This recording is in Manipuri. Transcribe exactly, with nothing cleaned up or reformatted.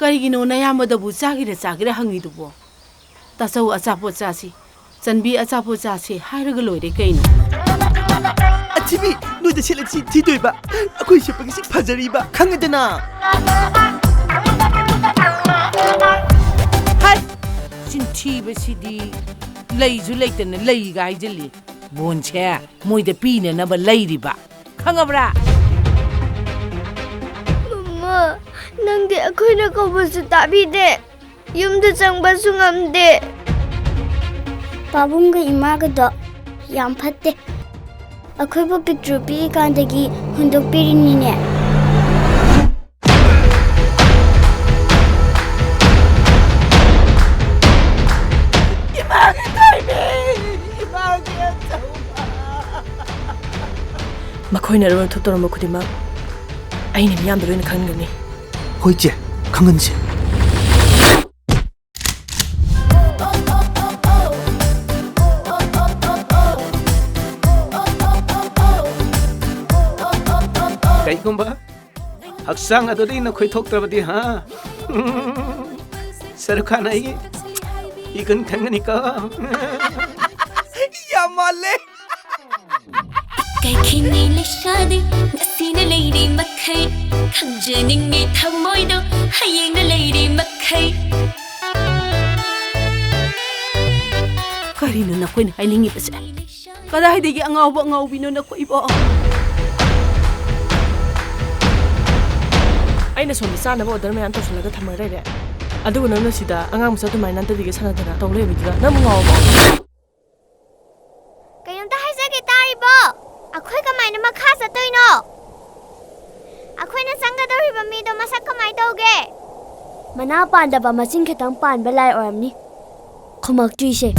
ꯀꯔꯤꯒꯤꯅꯣ ꯅꯌꯥꯝꯕꯗꯕꯨ ꯆꯥꯒꯦꯔꯥ ꯆꯥꯒꯦꯔꯥ ꯍꯪꯉꯤꯗꯨꯕꯣ? ꯇꯥꯆꯧ, ꯑꯆꯥꯄꯣꯠ ꯆꯥꯁꯤ, ꯆꯟꯕꯤ, ꯑꯆꯥꯄꯣꯠ ꯆꯥꯁꯤ ꯍꯥꯏꯔꯒ ꯂꯣꯏꯔꯦ ꯀꯩꯅꯣ꯫ ꯑꯊꯤꯕꯤ, ꯅꯣꯏꯗ ꯁꯦꯠꯂ ꯁꯤ ꯊꯤꯗꯣꯏꯕ, ꯑꯩꯈꯣꯏ ꯁꯦꯠꯄꯒꯤ ꯁꯤ ꯐꯖꯔꯤꯕ, ꯈꯪꯉꯦꯗꯅ? ꯍꯥꯏ! ꯆꯤꯟꯊꯤꯕꯁꯤꯗꯤ꯫ ꯂꯩꯁꯨ ꯂꯩꯇꯅ ꯂꯩꯒ ꯍꯥꯏꯖꯤꯜꯂꯤ꯫ ꯕꯣꯟꯁꯦ ꯃꯣꯏꯗ ꯄꯤꯅꯅꯕ ꯂꯩꯔꯤꯕ, ꯈꯪꯉꯕ꯭ꯔꯥ? ꯃꯃꯥ, ꯅꯪꯗꯤ ꯑꯩꯈꯣꯏꯅ ꯀꯧꯕꯁꯨ ꯇꯥꯕꯤꯗꯦ, ꯌꯨꯝꯗ ꯆꯪꯕꯁꯨ ꯉꯝꯗꯦ꯫ ꯄꯥꯕꯨꯡꯒ ꯏꯃꯥꯒꯗꯣ ꯌꯥꯝ ꯐꯠꯇꯦ꯫ ꯑꯩꯈꯣꯏꯕꯨ ꯄꯤꯛꯇ꯭ꯔꯨ ꯄꯤꯛꯏꯀꯥꯟꯗꯒꯤ ꯍꯨꯟꯗꯣꯛꯄꯤꯔꯤꯅꯤꯅꯦ꯫ ꯏꯃꯥꯒꯤ ꯊꯣꯏꯕꯤ! ꯏꯃꯥꯒꯤ ꯑꯆꯧꯕ! ꯃꯈꯣꯏꯅ ꯑꯔꯣꯟ ꯑꯊꯨꯞ ꯇꯧꯔꯝꯕ ꯈꯨꯗꯤꯡꯃꯛ ꯑꯩꯅ ꯃꯤꯌꯥꯝꯗ ꯂꯣꯏꯅ ꯈꯪꯍꯟꯒꯅꯤ꯫ ꯍꯣꯏ, ꯆꯦ, ꯈꯪꯍꯟꯁꯤ꯫ ꯀꯩꯒꯨꯝꯕ ꯍꯛꯆꯥꯡ ꯑꯗꯨꯗꯒꯤ ꯅꯈꯣꯏ ꯊꯣꯛꯇ꯭ꯔꯕꯗꯤ, ꯍꯥ? ꯁꯔꯨꯛ ꯈꯥꯟ ꯑꯩꯒꯤ ꯏꯒꯨꯟ ꯈꯪꯒꯅꯤꯀꯣ꯫ ꯌꯥꯝ ꯃꯥꯜꯂꯦ꯫ ꯀꯩꯈꯤꯅꯤ ꯂꯩꯁꯥꯗꯤ ꯉꯁꯤꯅ ꯂꯩꯔꯤ ꯃꯈꯩ, ꯈꯪꯖꯅꯤꯡꯉꯤ ꯊꯃꯣꯏꯗꯣ ꯍꯌꯦꯡꯅ ꯂꯩꯔꯤ ꯃꯈꯩ꯫ ꯀꯔꯤꯅꯣ ꯅꯈꯣꯏꯅ ꯍꯥꯏꯅꯤꯡꯉꯤꯕꯁꯦ? ꯀꯗꯥꯏꯗꯒꯤ ꯑꯉꯥꯎꯕ ꯑꯉꯥꯎꯕꯤꯅꯣ ꯅꯈꯣꯏꯕꯣ? ꯑꯩꯅ ꯁꯣꯝꯗ ꯆꯥꯅꯕ order ꯃꯌꯥꯝ ꯇꯧꯁꯤꯜꯂꯒ ꯊꯝꯃ ꯂꯩꯔꯦ, ꯑꯗꯨꯒ ꯅꯪꯅ ꯁꯤꯗ ꯑꯉꯥꯡ ꯃꯆꯥ ꯑꯗꯨꯃꯥꯏꯅ ꯅꯥꯟꯇꯗꯤꯒ ꯁꯥꯟꯅꯗꯅ ꯇꯧ ꯂꯩꯕꯗꯨꯗ ꯅꯪꯕꯨ ꯉꯥꯎꯔꯕꯣ? ꯀꯩꯅꯣꯝꯇ ꯍꯥꯏꯖꯒꯦ, ꯇꯥꯔꯤꯕꯣ? ꯑꯩꯈꯣꯏ ꯀꯃꯥꯏꯅ ꯃꯈꯥ ꯆꯠꯇꯣꯏꯅꯣ? ꯑꯩꯈꯣꯏꯅ ꯆꯪꯒꯗꯧꯔꯤꯕ ꯃꯤꯗꯣ ꯃꯁꯛ ꯀꯃꯥꯏ ꯇꯧꯒꯦ? ꯃꯅꯥ ꯄꯥꯟꯗꯕ, ꯃꯆꯤꯟ ꯈꯛꯇꯪ ꯄꯥꯟꯕ ꯂꯥꯏ ꯑꯣꯏꯔꯝꯅꯤ ꯈꯨꯝꯃꯛꯇ꯭ꯔꯤꯁꯦ꯫